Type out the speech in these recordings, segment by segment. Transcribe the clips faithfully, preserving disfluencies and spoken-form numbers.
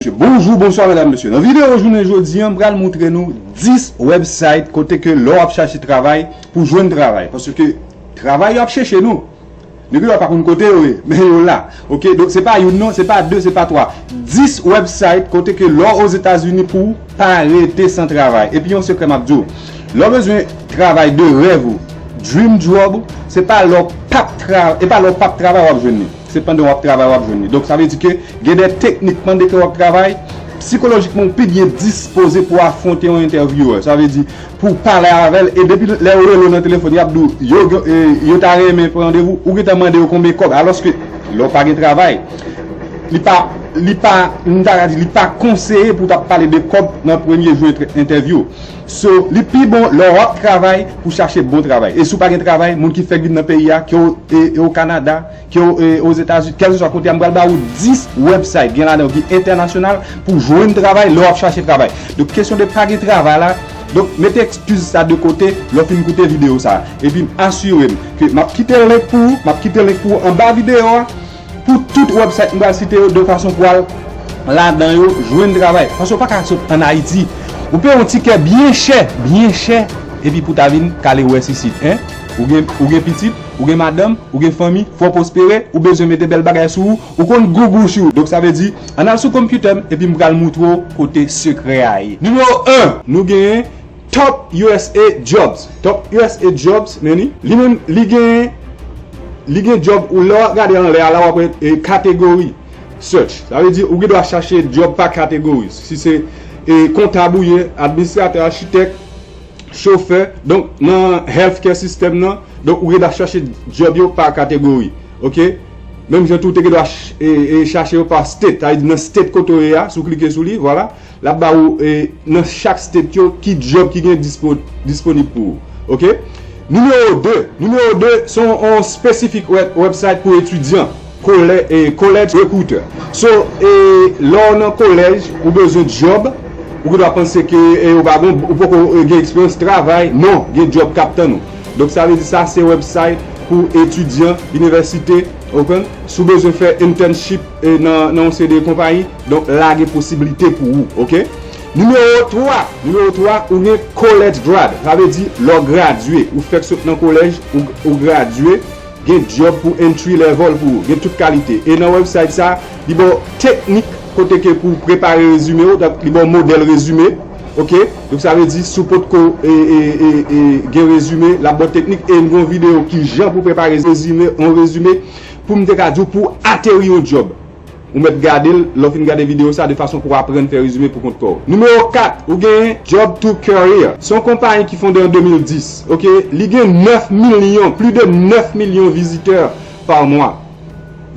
Mesye, bonjou, bonswa, medam, mesye. Nan videyo jounen jodi a, m pral moutre nou dis website kote ke lè w ap chache travay, pou jwenn travay. Paske travay yo ap cheche nou. Nèg yo pa konn kote yo ye, men yo la. Ok, donk se pa youn non, se pa de, se pa twa. Dis website kote ke lè w Ozetazini pou w pa rete san travay. Epi yon sekrè m ap di w. Lè w bezwen travay de rèv ou, dream job, se pa lè w p ap tra-, e pa lè w p ap travay w ap jwenn li. Se pandan w ap travay w ap jwenn li. Donk sa vle di ke gen de teknik pandan ke w ap travay, sikolojikman ou pi byen dispoze pou afwonte yon entèvyouwè. Sa vle di pou w pale avè l, e depi lè yo rele w nan telefòn, y ap di w yo, yo, e, yo ta renmen pran randevou, ou gentan mande yo konbyen kòb, alòske lè w pa gen travay, li pa, li pa, m ta ka di, li pa konseye pou w t ap pale de kòb nan premye jou entè-, entèvyou. So, li pi bon lè w ap travay pou chache bon travay. E si w pa gen travay, moun ki fèk vin nan peyi a, ke w, e, e o Kanada, ke w, e, Ozetazini, kèlkeswa kote a, m pral ba ou dis website, gen ladan yo ki entènasyonal, pou jwenn travay lè w ap chache travay. Donk, kesyon de pa gen travay la, donk, mete eskiz sa de kote, lè w fin koute videyo sa a. Epi, asire m ke m ap kite link pou ou, m ap kite link pou ou anba videyo a, pou tout website m pral site yo, de fason pou al ladan yo, jwenn travay. Paske w pa ka sot ann Ayiti, ou peye yon tikè byen chè, byen chè, epi pou ta vin kale wès isit, en? Ou gen, ou gen pitit, ou gen madanm, ou gen fanmi, fò w pwospere, ou bezwen mete bèl bagay sou ou, ou konn gougou sou ou. Donk sa vle di, ann al sou konpitè m, epi m pral moutre w kote sekrè a ye. Nimewo en, nou genyen Top U S A Jobs. Top U S A Jobs, men li, li menm, li gen, li gen job ou lè w ap gade anlè a la, w ap wè, e, kategori search. Sa vle di, ou gen dwa chache job pa kategori. Si se, e, kontab ou ye, administratè, achitèk, chofè, donk nan healthcare system nan, donk ou gen dwa chache job yo pa kategori. Ok? Menm jan tou, ou te gen dwa ch-, e, e, chache yo pa state. Sa vle di, nan state kote w ye a, si w klike sou li, vwala. L ap ba ou, e, nan chak state yo, ki job ki gen dispo-, disponib pou ou. Ok? Nimewo de. Nimewo de, se yon, yon spesifik wè-, website pou etidyan. Kolè-, e, college recruiter. So, e, lè w nan kolèj, ou bezwen job, ou gen dwa panse ke, e, ou pa gon, ou poko, e, gen eksperyans travay. Non, gen job k ap tann ou. Donk, sa vle di sa, se website pou etidyan, inivèsite, ou konprann? Si w bezwen fè internship, e, nan, nan yon seri de konpayi, donk, la gen posiblite pou ou, ok? Nimewo twa, nimewo twa, ou gen college grad. Sa vle di, lè w gradye, ou fèk sot nan kolèj, ou, ou gradye, gen job pou entry level pou ou, gen tout kalite. E nan website sa, li ba w teknik kote ke pou w prepare rezime w, donk, li ba w modèl rezime, ok? Donk, sa vle di, si w potko, e, e, e, e, gen rezime, l ap ba w teknik, e m gen yon videyo ki jan pou prepare rezime, yon rezime, pou m te ka di w pou w ateri yon job. Ou mèt gade l, lè w fin gade videyo sa, de fason pou w aprann fè rezime pou kont kò w. Nimewo kat, ou genyen Job to Career. Se yon konpayi ki fonde an de mil dis, ok? Li gen nèf milyon, plis de nèf milyon vizitè pa mwa.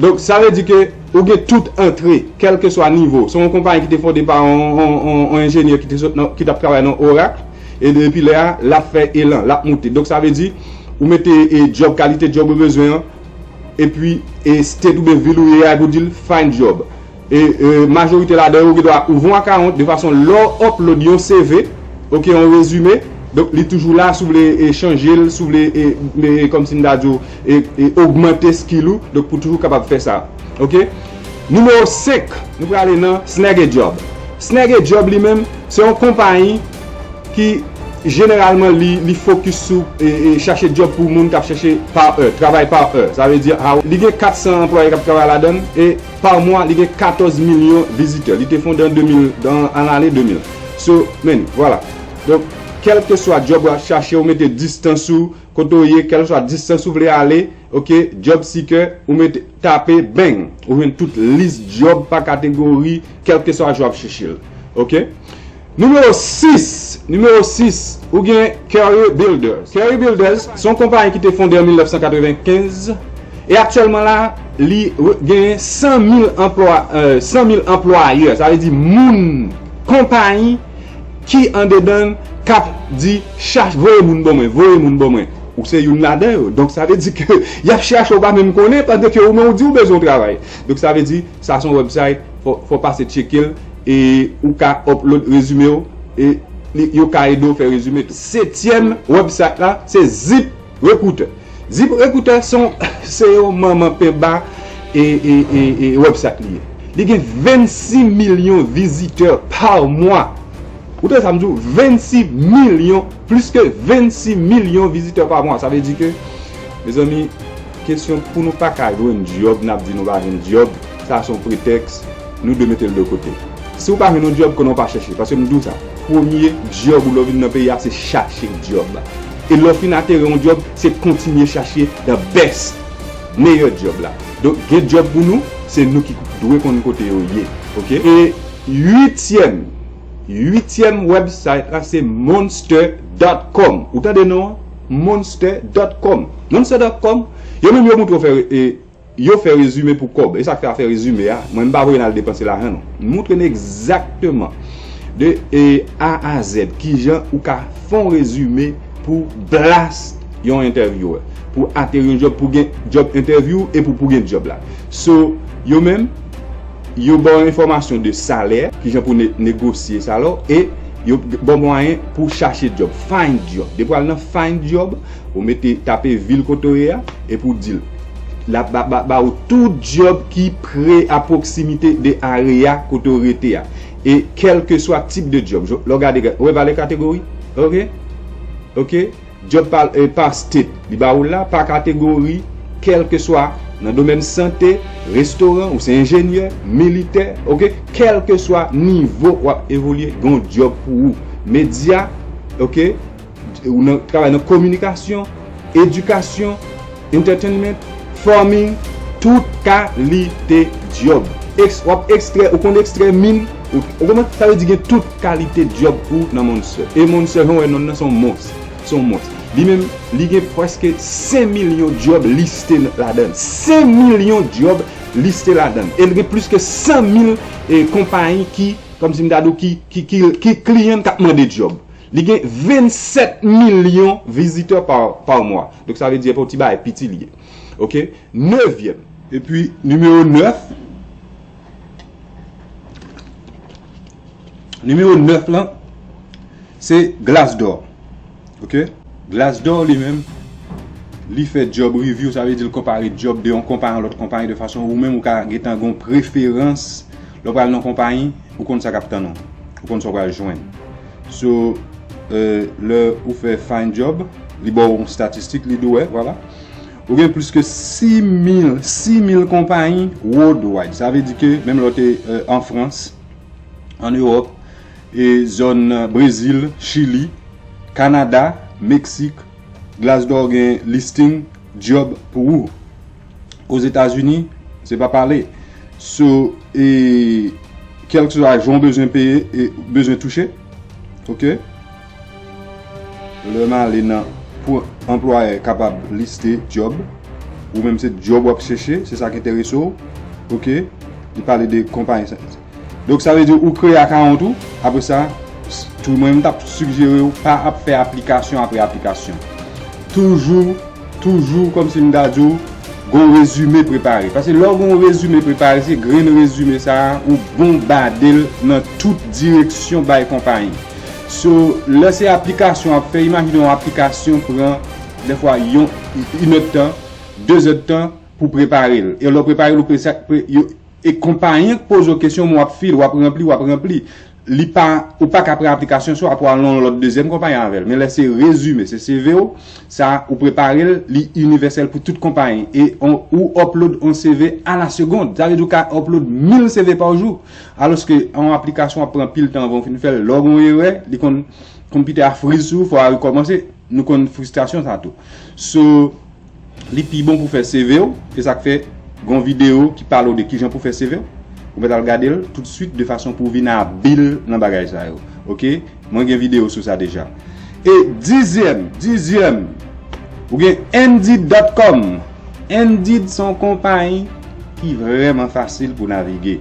Donk, sa vle di ke ou gen tout antre, kèlkeswa nivo. Se yon konpayi ki te fonde pa yon, yon, yon, yon enjenyè ki te sot nan, ki t ap travay nan Oracle. E depi lè a, l ap fè elan, l ap moute. Donk, sa vle di, ou mete, e, job, kalite job ou bezwen an, epi, e, state oubyen vil ou ye a, epi w di l find job. E, e, majorite ladan yo, ou gen dwa ouvri yon account de fason lè w upload yon C V, ok, yon rezime, donk li toujou la, si w vle, e, chanje l, si w vle, e, e, kòmsi m ta di w, e, e, ogmante skill ou, donk pou toujou kapab fè sa, ok? Nimewo senk, nou prale nan Snag a Job. Snag a Job li menm, se yon konpayi ki jeneralman li, li fokis sou, e, e, chache job pou moun k ap chache pa è, travay pa è. Sa vle di, a, li gen kat san anplwaye k ap travay ladan l, e pa mwa, li gen katòz milyon vizitè. Li te fonde an de mil, an, an lane de mil. So, men, vwala. Donk, kèlkeswa job w ap chache, ou mete distans ou, kote w ye, kèlkeswa distans ou vle ale, ok, job seeker, ou mete, tape, bang, ou jwenn tout lis job pa kategori, kèlkeswa jan w ap chèche l. Ok? Nimewo sis, nimewo sis, ou gen Career Builders. Career Builders, se yon konpayi ki te fonde an mil nèf san katrevenkenz, e aktyèlman la, li re-, gen san mil anplwa-, euh, san mil anplwayè, sa vle di moun, konpayi ki andedan l k ap di, "Chache, voye moun ban mwen, voye moun ban mwen." Ou se youn ladan yo. Donk, sa vle di ke y ap chache, ou pa menm konnen, pandan ke ou menm ou di ou bezwen yon travay. Donk, sa vle di, sa se yon website, fò, fò pase tcheke l, e ou ka upload rezime w, e li, yo ka ede w fè rezime tou. Setyèm website la, se Zip Recruiter. Zip Recruiter se yon, se yon manman penba e, e, e, e website li ye. Li gen vennsis milyon vizitè pa mwa. Ou tande sa m di w? Vennsis milyon, plis ke vennsis milyon vizitè pa mwa. Sa vle di ke, mezanmi, kesyon pou nou pa ka jwenn djòb, n ap di nou pa jwenn djòb, sa se yon pretèks, nou dwe mete l de kote. Si w pa jwenn yon djòb, konnen w pa chèche. Paske m di w sa, premye djòb ou lè w vin nan peyi a, se chache djòb. E lè w fin atere yon djòb, se kontinye chache the best, meyè djòb la. Donk, gen djòb pou nou, se nou ki dwe konn kote yo ye. Oke? E uityèm, uityèm website la, se monster dot com. Ou tande non an? Monster dot com. Monster dot com, yo menm yo montre w fè, e, yo fè rezime pou kòb. E sa k fè afè rezime a, mwen m pa voye n al depanse lajan non. M montre n egzakteman de, e, A a Z, kijan ou ka fè yon rezime pou blast yon entèvyou, pou ateri yon djòb, pou gen djòb entèvyou e pou, pou gen djòb la. So, yo menm, yo ba w enfòmasyon de salè, kijan pou ne-, negosye salè w, e yo ba w mwayen pou chache djòb, find job. Depi w al nan find job, ou mete, tape vil kote w ye a, epi w di l. L ap ba, ba, ba ou tout djòb ki pre a pwoksimite de area kote w rete a. E kèlkeswa tip de djòb. Lè w gade, ou wè valè kategori? Oke? Oke? Djòb pa, e, pa state. Li ba ou la, pa kategori, kèlkeswa nan domèn sante, restoran, ou se enjenyè, militè, oke? Kèlkeswa nivo w ap evolye, gen yon djòb pou ou. Medya, oke? Ou nan, travay nan kominikasyon, edikasyon, entertainment, farming, tout kalite djòb. Eks-, w ap ekstrè, ou konn ekstrè min, ou, ou konprann? Sa vle di gen tout kalite djòb pou nan Monster. E Monster, jan w wè non l nan, se yon mons. Se yon mons. Li menm, li gen prèske senk milyon djòb liste ladan l. Senk milyon djòb liste ladan l. E l gen plis ke san mil, e, konpayi ki, kòmsi m ta di w, ki, ki, ki, ki kliyan k ap mande djòb. Li gen vennsèt milyon vizitè pa, pa mwa. Donk, sa vle di, e pa yon ti bagay piti li ye. Oke? Nevyèm. Epi, nimewo nèf. Nimewo nèf lan, se Glassdoor. Oke? Glassdoor li menm, li fè job review, sa vle di l konpare job de yon konpayi a yon lòt konpayi de fason ou menm ou ka gentan gen yon preferans lè w pral nan konpayi, ou konn sa k ap tann ou. Ou konn sa w pral jwenn. So, euh, lè ou fè find job, li ba w yon statistik, li di w, wè, vwala. Ou gen plis ke sis mil, sis mil konpayi worldwide. Sa vle di ke menm lè w te, euh, an Frans, an Ewòp, e zòn, euh, Brezil, Chili, Kanada, Meksik, Glassdoor gen listing job pou ou. Ozetazini, se pa pale. So, e kèlkeswa jan w bezwen peye, e bezwen touche, oke? Lè m ale nan pou anplwayè kapab liste job, ou menm se job w ap chèche, se sa k enterese w, oke? Li pale de konpayi sa. Donk, sa vle di ou kreye akawont ou, apre sa, s-, tou mwen, m t ap sigjere w pa ap fè aplikasyon apre aplikasyon. Toujou, toujou, kòmsi m ta di w, gon rezime prepare. Paske lè w gon rezime prepare, se grenn rezime sa a, ou bonbade l nan tout direksyon bay konpayi. So, lè se aplikasyon w ap fè, imajine yon aplikasyon pran, dèfwa, yon, inèdtan, dezèdtan pou prepare l. E lè w prepare l, ou pre-, sa, pre-, yo, e konpayi an k poze w kesyon, men w ap fil, w ap ranpli, w ap ranpli. Li pa, ou pa ka pran aplikasyon sa w ap pral nan yon lòt dezyèm konpayi avè l. Men lè se rezime, se C V w, sa ou prepare l, li inivèsèl pou tout konpayi. E on, ou upload on C V a la segonn. Sa vle di ou ka upload mil C V pa jou. Alòske yon aplikasyon ap pran pil tan avan w fin fè l. Lè w gen yon erè, li konn, konpitè a friz sou ou, fò w rekòmanse. Nou konn fristrasyon sa tou. So, li pi bon pou fè C V w, e sa k fè gon videyo ki pale w de kijan pou fè C V w. Ou mèt al gade l toutswit de fason pou w vin abil nan bagay sa yo. Oke? Mwen gen videyo sou sa deja. E dizyèm, dizyèm, ou gen Indeed dot com. Indeed se yon konpayi ki vrèman fasil pou navige.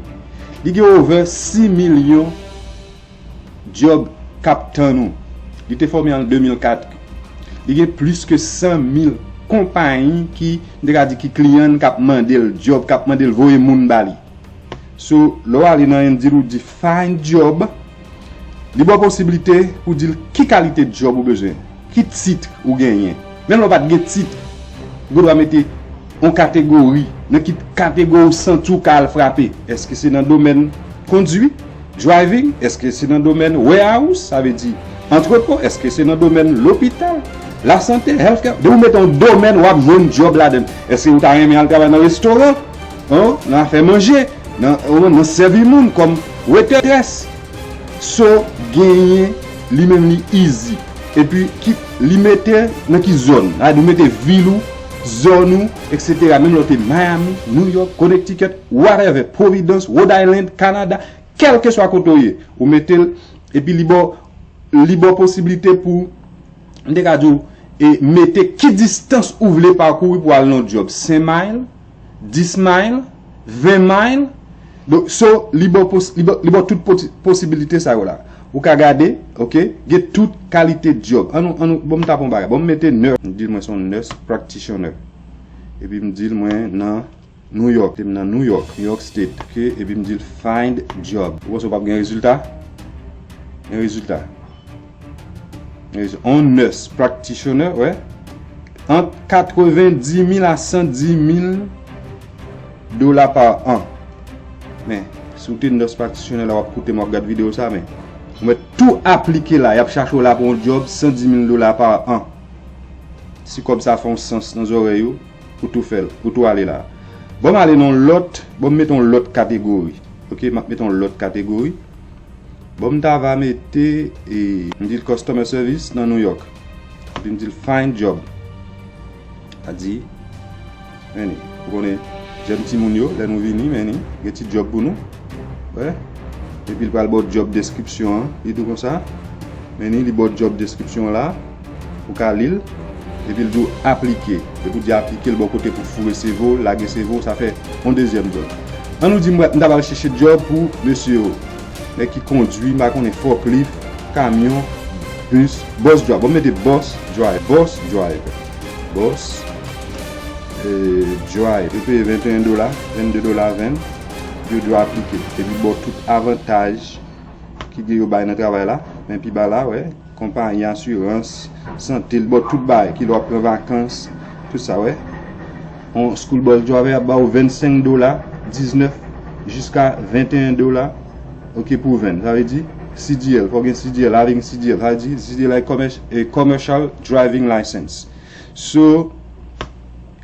Li gen over sis milyon djòb k ap tann ou. Li te fòme an de mil kat. Li gen plis ke san mil konpayi ki, m te ka di, ki kliyan l k ap mande l djòb, k ap mande l voye moun ba li. So, lè w ale nan Indeed, ou di find job, li ba w posiblite pou di l ki kalite djòb ou bezwen, ki tit ou genyen. Menm lè w pa t gen tit, ou gen dwa mete yon kategori, nan ki kategori w santi w ka al frape? Èske se nan domèn kondwi, driving? Èske se nan domèn warehouse, sa vle di antrepo? Èske se nan domèn lopital, lasante, healthcare? Depi w mete yon domèn, w ap jwenn djòb ladan l. Èske w ta renmen al travay nan restoran, nan afè manje, nan, nan sèvi moun kòm waitress? So, genyen, li menm li easy. Epi ki, li mete nan ki zòn? Sa vle di w mete vil ou, zòn ou, et cetera. Menm lè w te Miami, New York, Connecticut, whatever, Providence, Rhode Island, Canada, kèlkeswa kote w ye, ou mete l, epi li ba w, li ba w posiblite pou, m te ka di w, e mete ki distans ou vle pakouri pou al nan yon djòb, senk mile, dis mile, ven mile. Donk, so, li ba w pos-, li ba, li ba w tout posi-, posibilite sa yo la. Ou ka gade, oke, gen tout kalite djòb. Ann nou, ann nou, bon, m t ap yon bagay. Bon, m mete nurse, m di l mwen se yon nurse practitioner. Epi m di l mwen nan New York, m nan New York, New York State, oke, epi m di l find job. Ou panse w p ap gen rezilta? Gen rezilta. Gen rezilta. On nurse practitioner, wè. Ant katrevendimil a sandimil dola pa an. Men, si w te nurse practitioner la, w ap koute m, w ap gad videyo sa, men. Ou mèt tou aplike la, y ap chache w la pou yon job sandimil dola pa an. Si kòb sa fè yon sans nan zòrèy ou, ou tou fè l, ou tou ale la. Bon, m ale nan lòt, bon, m mete yon lòt kategori. Oke, m ap mete yon lòt kategori. Bon, m ta va mete, e, m di l customer service nan New York. Epi m di l find job. Sa di, men ni, ou konnen, jèn timoun yo, lè nou vini, men ni, gen ti job pou nou. Wè. Epi l pral ba w job description an, li di w konsa. Men ni, li ba w job description an la. Ou ka li l, epi l di w aplike. Epi w di aplike, l ba w kote pou foure seve w, lage seve w, sa fè yon dezyèm djòb. Ann nou di m, m ta pral chèche djòb pou mesye yo. Nèg ki kondwi, m pa konnen, forklift, kamyon, bis, boss driver. Bon, m mete boss driver, boss driver, boss, eh, driver. Yo peye venteyen dola, vennde dola venn, yo dwe aplike. Epi ba w tout avantaj ki gen yo bay nan travay la, men pi ba la, wè, konpayi asirans, sante, l ba w tout bagay, kilè w ap pran vakans, tout sa, wè. On school bus driver ap ba w vennsenk dola, diznèf jiska venteyen dola, oke, pou venn. Sa vle di, C D L, fò w gen C D L, having C D L, sa vle di, C D L, like, commer-, eh, commercial driving license. So,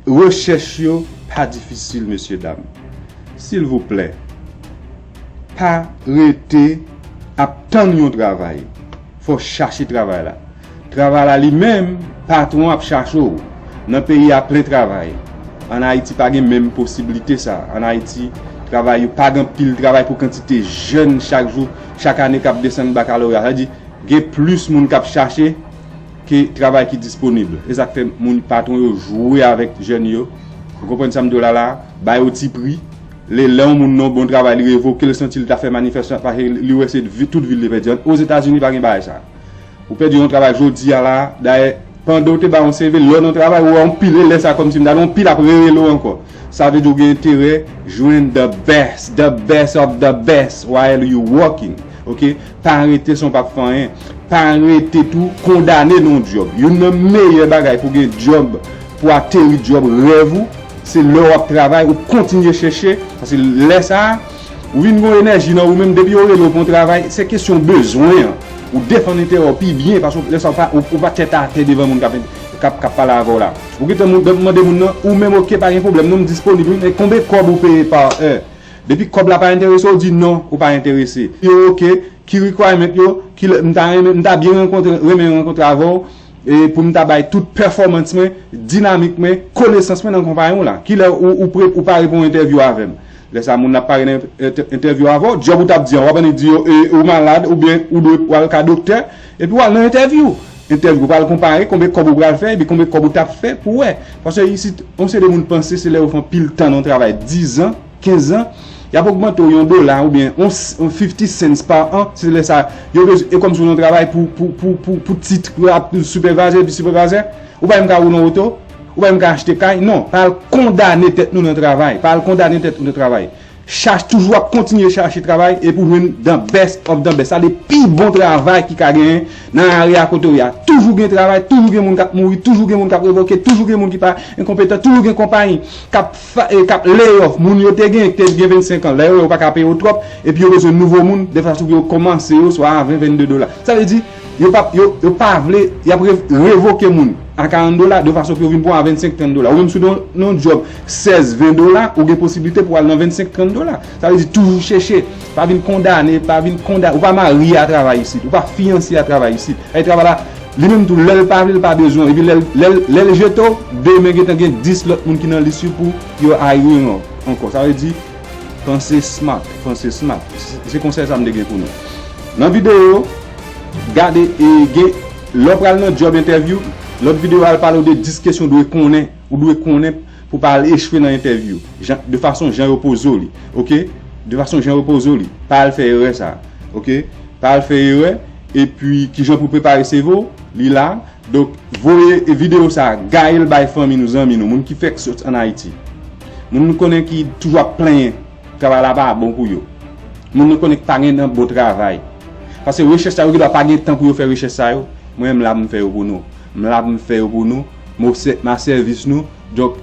rechèch yo pa difisil, mesye dam. Silvouplè, pa rete ap tann yon travay. Fò w chache travay la. Travay la li menm, patwon ap chache w. Nan peyi a plen travay. Ann Ayiti pa gen menm posiblite sa. Ann Ayiti, travay yo pa gen anpil travay pou kantite jèn chak jou, chak ane k ap desann bakaloreya. Sa vle di, gen plis moun k ap chache ke travay ki disponib. E sa k fè moun patwon yo jwe avèk jèn yo. Ou konprann sa m di w la la? Ba yo ti pri. Lè, lè yon moun nan yon bon travay, li revoke l, santi l ta fè manifestasyon, paske li wè se vi-, tout vi l li pèdi. Ozetazini pa gen bagay sa. Ou pèdi yon travay jodi a la, dayè, pandan w te bay yon C V, lè w nan travay, ou wè yon pil, e lè sa kòmsi m ta di yon pil ap rerele w ankò. Sa vle di w gen enterè jwenn the best, the best of the best while you working. Oke? Pa rete san w p ap fè anyen. Pa rete tou kondane nan yon djòb. Youn nan meyè bagay pou gen djòb, pou ateri djòb rèv ou, se lè w ap travay, ou kontinye chèche, paske lè sa a, ou vin gen enèji nan ou menm, depi yo rele w pou yon travay, se kesyon bezwen an. Ou defann enterè w pi byen, paske lè sa a, ou pa, ou, ou pa tèt atè devan moun k ap, k ap, k ap pale avè w la. Ou gentan moun, mande moun nan, ou menm, oke, pa gen pwoblèm, non, m disponib, wi, men konbe kòb ou peye pa è? Depi kòb la pa enterese w, di non, ou pa enterese. Yo, oke, ki requirement yo, ki lè, m ta renmen, m ta byen rankontre, renmen rankontre avè w, e pou m ta bay tout pèfòmans mwen, dinamik mwen, konesans mwen nan konpayi w la. Kilè ou, ou pre, ou pare pou yon entèvyou avè m? Lè sa, moun nan ap pare nan entè-, entèvyou avè w, djòb ou t ap di an, w ap annik di yo, e, ou malad, oubyen ou dwe, w al ka doktè, epi w al nan entèvyou. Entèvyou, ou pral konpare konbyen kòb ou pral fè, epi konbyen kòb ou t ap fè pou wè. Paske isit, yon seri de moun panse se lè yo fè anpil tan nan yon travay, diz an, kenz an, y ap ogmante w yon dola oubyen yon, yon fifty cents pa an, se lè sa, yo bezwen, e kòmsi w nan yon travay pou, pou, pou, pou, pou tit, pou ap sipèvayzè, epi sipèvayzè, ou pa menm ka woule yon oto, ou pa menm ka achte kay, non, pa al kondane tèt nou nan travay, pa al kondane tèt nou nan travay. Chache, toujou ap kontinye chache travay epi w jwenn the best of the best. Sa de pi bon travay ki ka genyen nan area kote w ye a. Toujou gen travay, toujou gen moun k ap mouri, toujou gen moun k ap revoke, toujou gen moun ki pa enkonpetan, toujou gen konpayi k ap, fa- eh, k ap lay off moun yo te gen, ki te gen vennsenk an. Lè yo wè yo pa ka peye yo twòp, epi yo bezwen nouvo moun, de fason pou yo kòmanse yo swa a ven, vennde dola. Sa vle di, yo pa, yo, yo pa vle, y ap re- revoke moun a karant dola, de fason pou yo vin pran a vennsenk, trant dola. Ou menm si w nan yon djòb sèz, ven dola, ou gen posiblite pou al nan vennsenk, trant dola. Sa vle di toujou chèche. Pa vin kondane, pa vin kondane. Ou pa marye a travay isit, ou pa fiyanse a travay isit. Ay travay la, li menm tou, lè l pa vle, l pa bezwen w. Epi lè l- lè l- lè l jete w, demen gentan gen dis lòt moun ki nan lis yo pou yo hire w ankò. Sa vle di, panse smart, panse smart. Se- se konsèy sa m te gen pou nou. Nan videyo, gade, e, gen, lè w pral nan job interview, lòt videyo a pale w de dis kesyon w dwe konnen, ou dwe konnen pou pa al echwe nan entèvyou. Jan, de fason jan yo poze w li, oke? De fason jan yo poze w li. Pa al fè erè sa, oke? Pa al fè erè, epi kijan pou prepare seve w, li la. Donk, voye videyo sa, gaye l bay fanmi nou, zanmi nou, moun ki fèk sot ann Ayiti. Moun nou konnen ki toujou ap plenyen, travay la pa bon pou yo. Moun nou konnen ki pa gen nan bon travay. Paske rechèch sa yo, gen dwa pa gen tan pou yo fè rechèch sa yo. Mwen menm la pou m fè yo pou nou. M la pou m fè yo pou nou. M o sè- m a sèvis nou. Donk,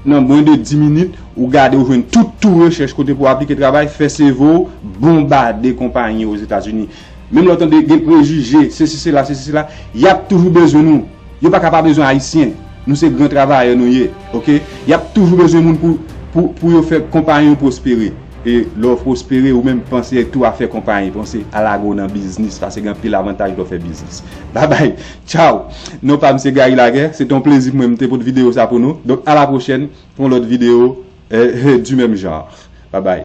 nan mwen de dis minit, ou gade, ou jwenn tout tou rechèch kote pou w aplike travay, fè seve w, bonbade konpayi Ozetazini. Menm lè w tande gen prejije, sesi, sela, sesi, sela, y ap toujou bezwen nou. Yo pa ka pa bezwen Ayisyen. Nou se gran travayè nou ye, oke? Y ap toujou bezwen moun pou, pou, pou yo fè konpayi yo pwospere. E lè w pwospere, ou menm panse tou a fè konpayi, panse a lage w nan biznis, paske gen anpil avantaj lè w fè biznis. Babay, tchaw! Non pa m se Gary Laguerre, se te yon plezi pou mwen m te pote videyo sa pou nou. Donk, a la pwochèn, pou yon lòt videyo, eh, eh, du même genre. Babay.